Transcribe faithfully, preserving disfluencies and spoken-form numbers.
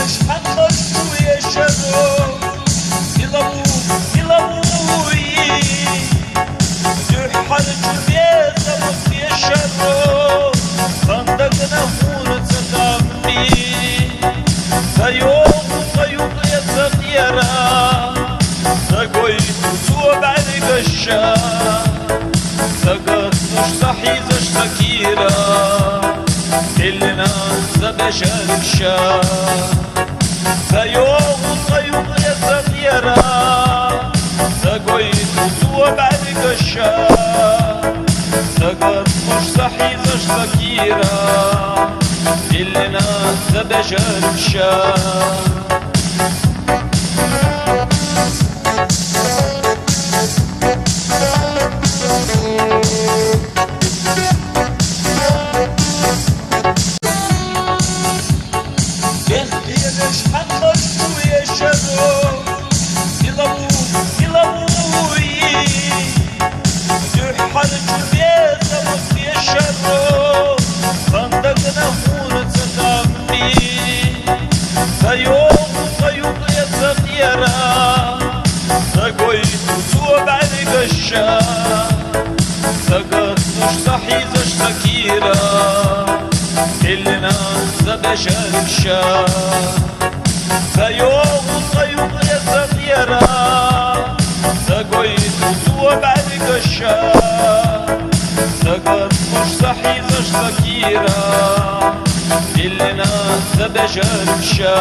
Ишхьан къаршуй яшаро, илаву, илавуй. Дуьххьара чу беза мус яшаро, хандагна хьуна ца тамби. Ца йогӀу, ца юкъе, ца кьера, ца гой цо бӀаргаша. Ца гацнуш, ца хьийзаш, ца кийра, кӀиллина ца бешаргша. Ца йогӀу, ца юкъе, ца кьера, ца гой цо бӀаргаша. Ца гацнуш, ца хьийзаш, ца кийра, кӀиллина ца бешаргша. Бехке ишхьан къаршуй яшаро, илаву, илавуй. Дуьххьара чу беза мус яшаро, хандагна хьуна ца тамби. Ца йогӀу, ца юкъе, ца кьера, ца гой цо бӀаргаша. Ца гацнуш, ца хьийзаш, ца кийра, кӀиллина ца бешаргша. Ца йогӀу, ца юкъе, ца кьера, ца гой цо бӀаргаша. Ца гацнуш, ца хьийзаш, ца кийра, кӀиллина ца бешаргша.